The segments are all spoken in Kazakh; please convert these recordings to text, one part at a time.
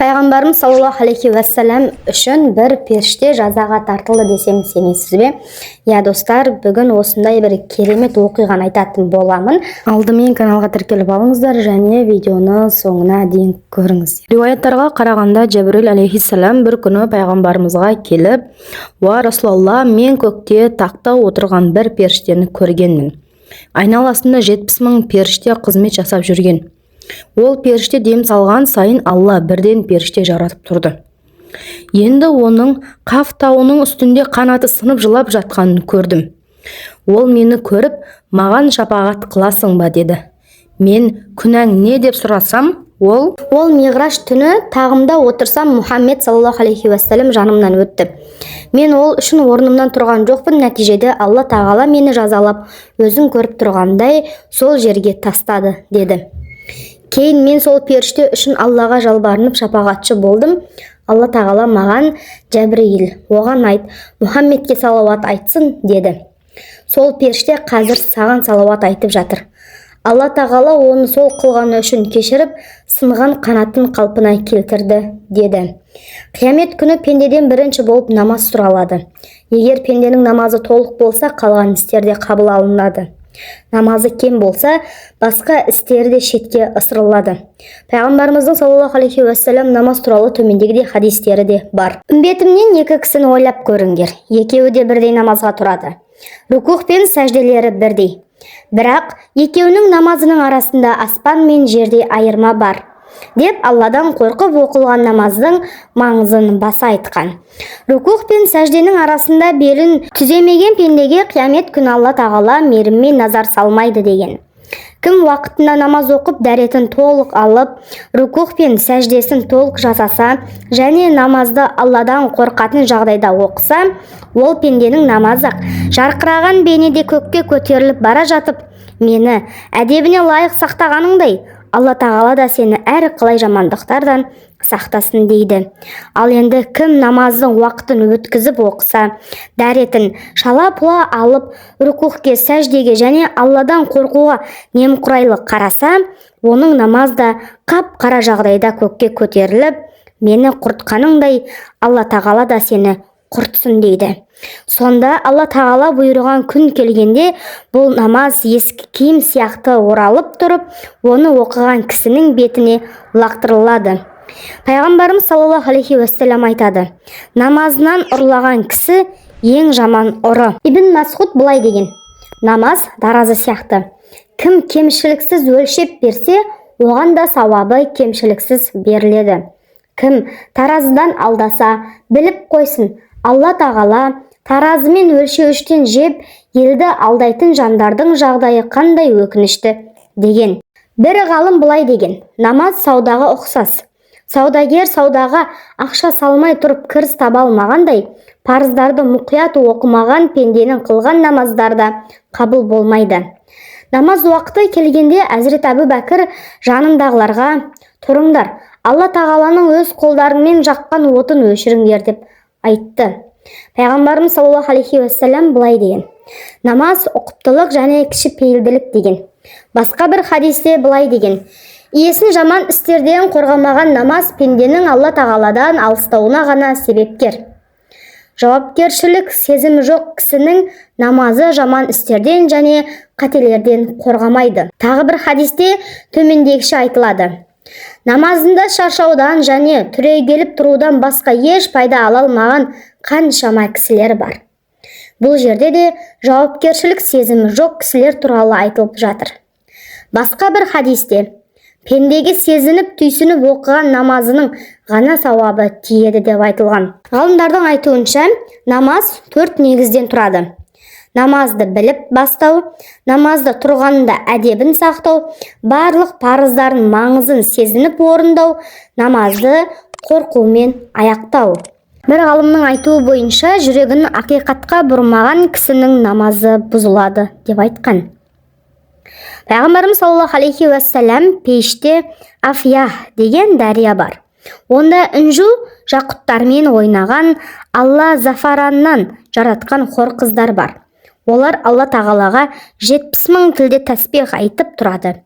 Пайғамбарымыз саллаллаху алейхи уассалам үшін бір періште жазаға тартылды десем, сенесіз бе? Иә, достар, бүгін осындай бір керемет оқиғаны айтатын боламын. Алдымен каналға тіркеліп алыңыздар және видеоны соңына дейін көріңіз. Риуаяттарға қарағанда, Жәбіріл алейхиссалам бір күні пайғамбарымызға келіп: «Уа Расулалла, мен көкте тақта отырған бір періштені көргенмін. Айналасында 70 000 періште қызмет жасап жүрген. Ол періште дем салған сайын, Алла бірден періште жаратып тұрды. Енді оның Қаф тауының үстінде қанаты сынып, жылап жатқанын көрдім. Ол мені көріп, маған шапағат қыласың ба деді. Мен күнәң не деп сұрасам, ол: Ол миғраж түні тағымда отырсам, Мұхаммед саллаллаху алейхи уассалам жанымнан өтті. Мен ол үшін орнымнан тұрған жоқпын. Нәтижеде Алла Тағала мені жазалап, өзің көріп тұрғандай, сол жерге тастады», – деді. Кейін мен сол періште үшін Аллаға жалбарынып, шапағатшы болдым. Алла Тағала маған: «Жәбірейіл, оған айт, Мұхаммедке салауат айтсын», – деді. Сол періште қазір саған салауат айтып жатыр. Алла Тағала оны сол қылғаны үшін кешіріп, сынған қанатын қалпына келтірді, деді. Қиямет күні пендеден бірінші болып намаз сұралады. Егер пенденің намазы толық болса, қалған істер де қабыл алынады. Намазы кем болса, басқа істері де шетке ысырылады. Пайғамбарымыздың саллаллаху алейхи уассалам намаз туралы төмендегідей хадистері де бар: «Үмбетімнен екі кісіні ойлап көріңдер. Екеуі де бірдей намазға тұрады, рукух пен сәжделері бірдей, бірақ екеуінің намазының арасында аспан мен жердей айырма бар», – деп, Алладан қорқып оқылған намаздың маңызын баса айтқан. Рукух пен сәжденің арасында белін түземеген пендеге қиямет күні Алла Тағала мейіріммен назар салмайды деген. Кім уақытында намаз оқып, дәретін толық алып, рукух пен сәждесін толық жасаса және намазды Алладан қорқатын жағдайда оқыса, ол пенденің намазы жарқыраған бейнеде көкке көтеріліп бара жатып: «Мені әдебіне лайық сақтағаныңдай, Алла Тағала да сені әр қалай жамандықтардан сақтасын», – дейді. Ал енді кім намаздың уақытын өткізіп оқыса, дәретін шала-пұла алып, рукухке, сәждеге және Алладан қорқуға немқұрайлы қараса, оның намаз да қап-қара жағдайда көкке көтеріліп: «Мені құртқаныңдай, Алла Тағала да сені құртсын», – дейді. Сонда Алла Тағала бұйырған күн келгенде, бұл намаз ескі киім сияқты оралып тұрып, оны оқыған кісінің бетіне лақтырылады. Пайғамбарымыз саллаллаху алейхи уассалам айтады: «Намазынан ұрлаған кісі – ең жаман ұры». Ибн Масғуд былай деген: «Намаз таразы сияқты. Кім кемшіліксіз өлшеп берсе, оған да сауабы кемшіліксіз беріледі. Кім таразыдан алдаса, біліп қойсын, Алла Тағала таразымен өлшеуіштен жеп, елді алдайтын жандардың жағдайы қандай өкінішті», – деген. Бір ғалым былай деген: «Намаз саудаға ұқсас. Саудагер саудаға ақша салмай тұрып кіріс таба алмағандай, парыздарды мұқият оқымаған пенденің қылған намаздары да қабыл болмайды». Намаз уақыты келгенде, Әзірет Әбу Бәкір жанындағыларға: «Тұрыңдар, Алла Тағаланың өз қолдарыңмен жаққан отын өшіріңдер», – деп айтты. Пайғамбарымыз саллаллаху алейхи уассалам былай деген: «Намаз – ұқыптылық және кішіпейілділік», – деген. Басқа бір хадисте былай деген: «Иесін жаман істерден қорғамаған намаз пенденің Алла Тағаладан алыстауына ғана себепкер. Жауапкершілік сезімі жоқ кісінің намазы жаман істерден және қателерден қорғамайды». Тағы бір хадисте төмендегіше айтылады: «Намазында шаршаудан және түрегеліп тұрудан басқа еш пайда ала алмаған қаншама кісілер бар». Бұл жерде де жауапкершілік сезімі жоқ кісілер туралы айтылып жатыр. Басқа бір хадисте: «Пендеге сезініп, түйсініп оқыған намазының ғана сауабы тиеді», – деп айтылған. Ғалымдардың айтуынша, намаз төрт негізден тұрады: намазды біліп бастау, намазды тұрғанда әдебін сақтау, барлық парыздардың маңызын сезініп орындау, намазды қорқумен аяқтау. Бір ғалымның айтуы бойынша, жүрегін ақиқатқа бұрмаған кісінің намазы бұзылады деп айтқан. Пайғамбарымыз саллаллаху алейхи уассалам: «Пейіште Афиях деген дария бар. Онда інжу жақұттармен ойнаған, Алла зафараннан жаратқан хор қыздар бар. Олар Алла Тағалаға 70 000 тілде тәсбих айтып тұрады.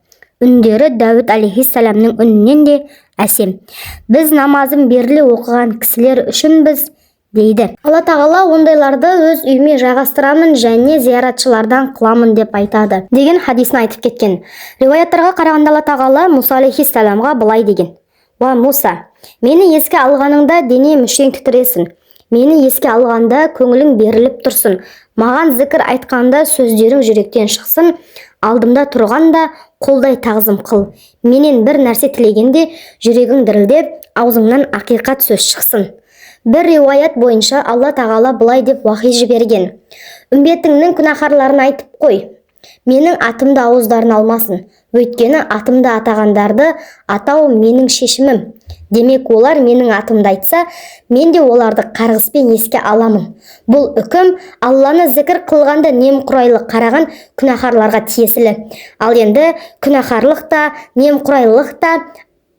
Үндері Дәуіт алейхиссаламның үнінен де Әсем. Біз намазын беріле оқыған кісілер үшінбіз, дейді. Алла Тағала ондайларды өз үйіме жайғастырамын және зияратшылардан қыламын деп айтады деген хадисін айтып кеткен. Риуаяттарға қарағанда, Алла Тағала Мұса алейхиссаламға былай деген: «Уа Мұса, мені еске алғаныңда дене мүшең тітіресін. Мені еске алғанда көңілің беріліп тұрсын. Маған зікір айтқанда сөздерің жүректен шықсын. Алдымда тұрғанда қолдай тағзым қыл. Менен бір нәрсе тілегенде жүрегің дірілдеп, аузыңнан ақиқат сөз шықсын». Бір риуаят бойынша, Алла Тағала былай деп уахи жіберген: «Үмбетіңнің күнәһарларын айтып қой, менің атымды ауыздарына алмасын. Өйткені атымды атағандарды атау менің шешімім. Демек, олар менің атымды айтса, мен де оларды қарғыспен еске аламын». Бұл үкім Алланы зікір қылғанда немқұрайлы қараған күнәһарларға тиесілі. Ал енді күнәһарлық та, немқұрайлылық та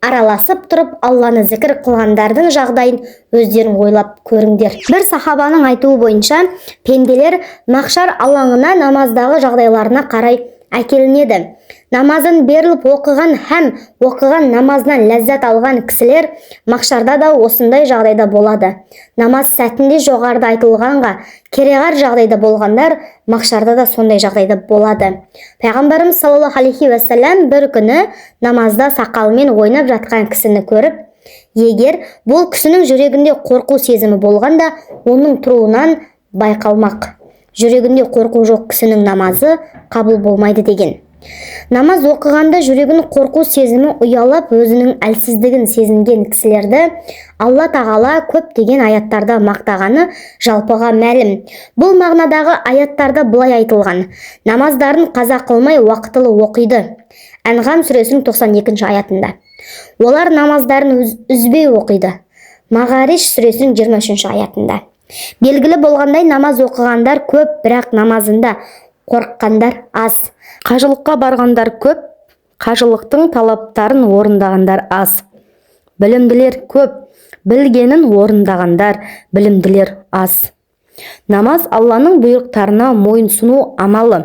араласып тұрып Алланы зікір қылғандардың жағдайын өздерің ойлап көріңдер. Бір сахабаның айтуы бойынша, пенделер махшар алаңына намаздағы жағдайларына қарай әкелінеді. Намазын беріліп оқыған һәм оқыған намазынан ләззат алған кісілер махшарда да осындай жағдайда болады. Намаз сәтінде жоғарыда айтылғанға кереғар жағдайда болғандар махшарда да сондай жағдайда болады. Пайғамбарымыз саллаллаху алейхи уассалам бір күні намазда сақалымен ойнап жатқан кісіні көріп, егер бұл кісінің жүрегінде қорқу сезімі болғанда, оның тұруынан байқалмақ. Жүрегінде қорқу жоқ кісінің намазы қабыл болмайды деген. Намаз оқығанда жүрегін қорқу сезімі ұялап, өзінің әлсіздігін сезінген кісілерді Алла Тағала көптеген аяттарда мақтағаны жалпыға мәлім. Бұл мағынадағы аяттарда былай айтылған: намаздарын қаза қылмай, уақытылы оқиды, Әнғам сүресінің 92 аятында. Олар намаздарын үзбей оқиды, Мағариш сүресінің 23 аятында. Белгілі болғандай, намаз оқығандар көп, бірақ намазында қорыққандар аз. Қажылыққа барғандар көп, қажылықтың талаптарын орындағандар аз. Білімділер көп, білгенін орындағандар білімділер аз. Намаз — Алланың бұйрықтарына мойынсұну амалы,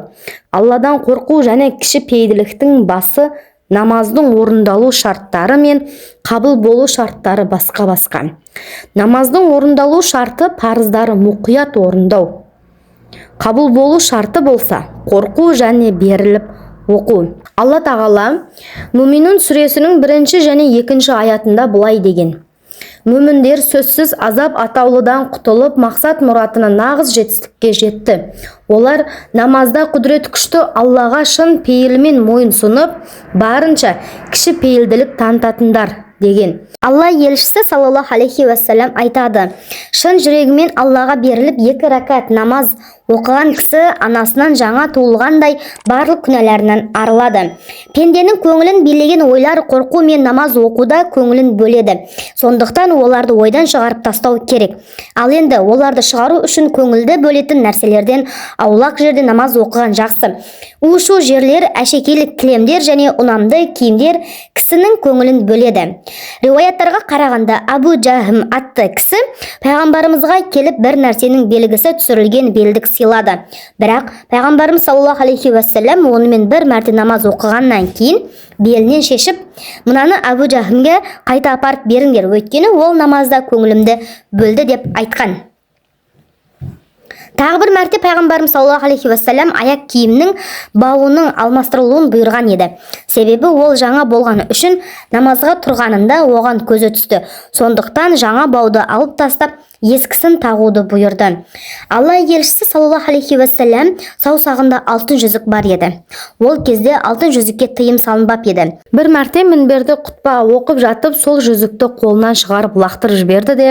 Алладан қорқу және кішіпейілділіктің басы. Намаздың орындалу шарттары мен қабыл болу шарттары басқа-басқа. Намаздың орындалу шарты — парыздары мұқият орындау. Қабыл болу шарты болса, қорқу және беріліп оқу. Алла Тағала Мүминун сүресінің бірінші және екінші аятында былай деген: Мүміндер сөзсіз азап атаулыдан құтылып, мақсат мұратына нағыз жетістікке жетті. Олар намазда құдірет күшті Аллаға шын пейілмен мойынсұнып, барынша кіші пейілділік танытатындар деген. Алла елшісі саллаллаху алейхи уассалам айтады: шын жүрегімен Аллаға беріліп, екі ракат намаз оқыған кісі анасынан жаңа туылғандай барлық күнәларынан арылады. Пенденің көңілін билеген ойлар қорқу мен намаз оқуда көңілін бөледі. Сондықтан оларды ойдан шығарып тастау керек. Ал енді оларды шығару үшін көңілді бөлетін нәрселерден аулақ жерде намаз оқыған жақсы. У-шу жерлер, әшекейлі кілемдер және ұнамды киімдер кісінің көңілін бөледі. Риуаяттарға қарағанда, Абу Жахм атты кісі пайғамбарымызға келіп, бір нәрсенің белгісі түсірілген белдік сыйлады. Бірақ пайғамбарымыз саллаллаху алейхи уассалам онымен бір мәрте намаз оқығаннан кейін белінен шешіп, «Мынаны Абу Жахмге қайта апарып беріңдер, өйткені ол намазда көңілімді бөлді», — деп айтқан. Тағы бір мәрте пайғамбарымыз саллаллаху алейхи уассалам аяқ киімнің бауының алмастырылуын бұйырған еді. Себебі ол жаңа болғаны үшін намазға тұрғанында оған көзі түсті. Сондықтан жаңа бауды алып тастап, ескісін тағуды бұйырды. Алла елшісі саллаллаху алейхи уассалам саусағында алтын жүзік бар еді. Ол кезде алтын жүзікке тыйым салынбап еді. Бір мәрте мінберде құтпа оқып жатып, сол жүзікті қолынан шығарып лақтырып жіберді де,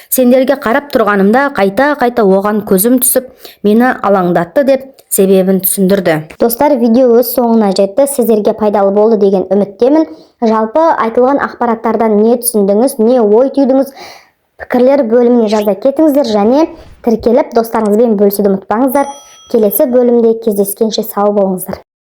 «Сендерге қарап тұрғанымда қайта-қайта оған көзім түсіп, мені алаңдатты», — деп себебін түсіндірді. Достар, видео өз соңына жетті. Сіздерге пайдалы болды деген үміттемін. Жалпы айтылған ақпараттардан не түсіндіңіз, не ой түйдіңіз, пікірлер бөліміне жаза кетіңіздер және тіркеліп, достарыңызбен бөлісуді ұмытпаңыздар. Келесі бөлімде кездескенше сау болыңыздар.